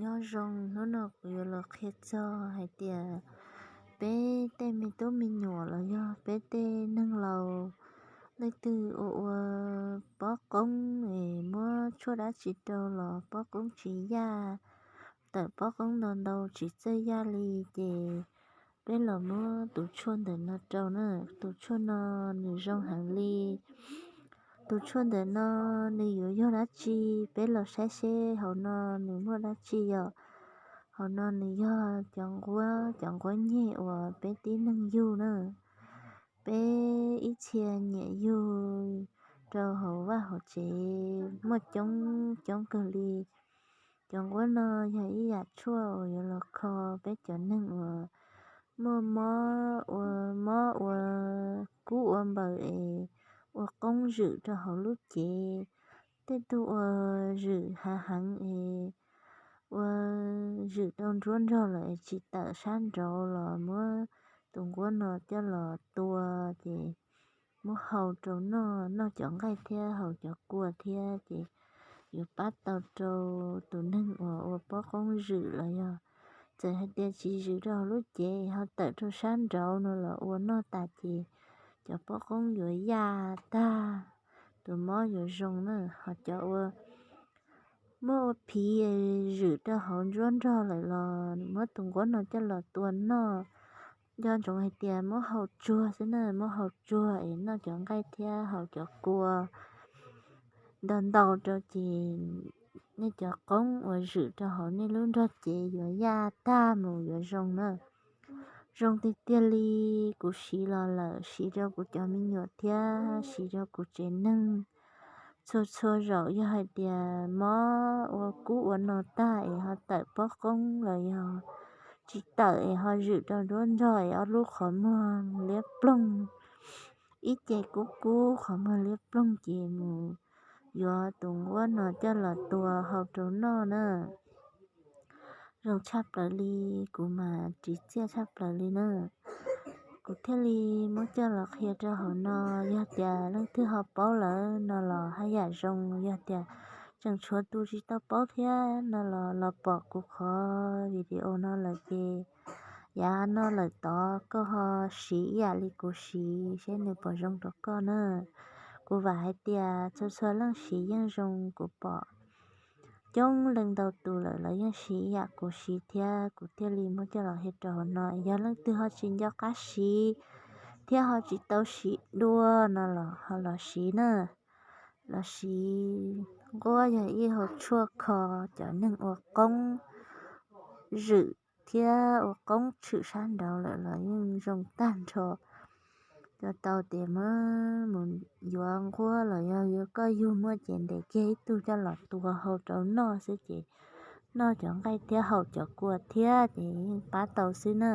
Nyob zoo, hnub no kuv yuav los qhia txog hais tias peb tej me tub me nyuam los yog peb tej neeg laus, leej twg ua ua pob qoob es muab tshuaj dab tsi rau los pob qoob tsis yaj, tawm pob qoob ntau ntau tsis txawj yaj li, ces peb los muab tus tshuaj ntawm no rau na. Tus tshuaj no nws zoo heev li. Tus tshuaj ntawm no nws yuav yog dab tsi? Peb los saib seb hauv no nws muaj dab tsi yom. Hauv no nws yog cov nquab, cov nquab nyeg uas peb tib neeg yug na. Peb ib txhia nyiam yug rau hauv vaj hauv tsev muaj coob coob kawg li. Cov nquab no yog ib yam tshuaj uas yuav los kho peb cov neeg uas muaj mob, ua mob ua kub ua npaws es ua qoob zwm rau hauv lub cev. Tej tug ua zwm hav heev es ua zwm rau nruab nrog lawm es tsis tawm sab nraud los muab tus nquab no coj los tua, ces muab hau rau noj, noj cov nqaij thiab haus cov kua thiab, ces yuav pab tau rau tus neeg uas ua pob qoob zwm los yog txawm hais tias tsis zwm rau hauv lub cev ho tawm rau sab nraud no los ua noj tas ces cov pob qoob yuav yaj tag, tus mob yuav zoo na. Ho cov ua muab ua phiv zwm rau hauv nruab nrog lawm los muab tus nquab no coj los tua noj. Nco ntsoov hais tias muab hau tsuag xwb na, muab hau tsuag es noj cov nqaij thiab haus cov kua ntau ntau rau ces nej cov qoob uas zwm rau hauv nej lub nrog cev yuav yaj tag mus yuav zoo na. Zoo tiag tiag li. Kuv siv los lawm, siv rau kuv cov me nyuam thiab siv rau kuv tsev neeg. Txhua txhua zaum yog hais tias mob ua kub ua no tag es ho tawm pob qoob los yog tsis tawm es ho zwm rau nruab nrog es ob lub qhov muag liab ploog, ib ce kub kub qhov muag liab ploog ces mus yuav tus nquab no coj los tua hau rau noj na. Zoo tshaj plaws li, kuv mas ris txiaj tshaj plaws li na. Kuv thiaj li muab coj los qhia rau hauv no. Yog tias leej twg ho paub lawm no los haj yam zoo, yog tias tseem tshuav tus tsis tau paub thiab no los los pom kuv qhov video no lawm ces yav no lawm tod koj ho siv ib yam li kuv siv seb nws puas zoo rau koj na. Kuv vam hais tias txhua txhua leej siv yeej zoo, kuv pom coob leej ntau tus lawm los yeej siv ib yam kuv siv thiab, kuv thiaj li muab coj los qhia rau hauv no. Yog leej twg ho tsis nco qab siv thiab ho tsis tau siv dua no los ho los siv na. Los siv nquab yog ib hau tshuaj kho cov neeg ua qoob zwm thiab ua qoob tshwm sab nraud lawm los yeej zoo tag nrho. Cov tau tias muab mus yuav nquab los yog yuav koj yug muaj ces ntes kiag ib tug coj los tua hau rau noj xwb ces noj cov nqaij thiab haus cov kua thiab ces yeej pab tau xwb na.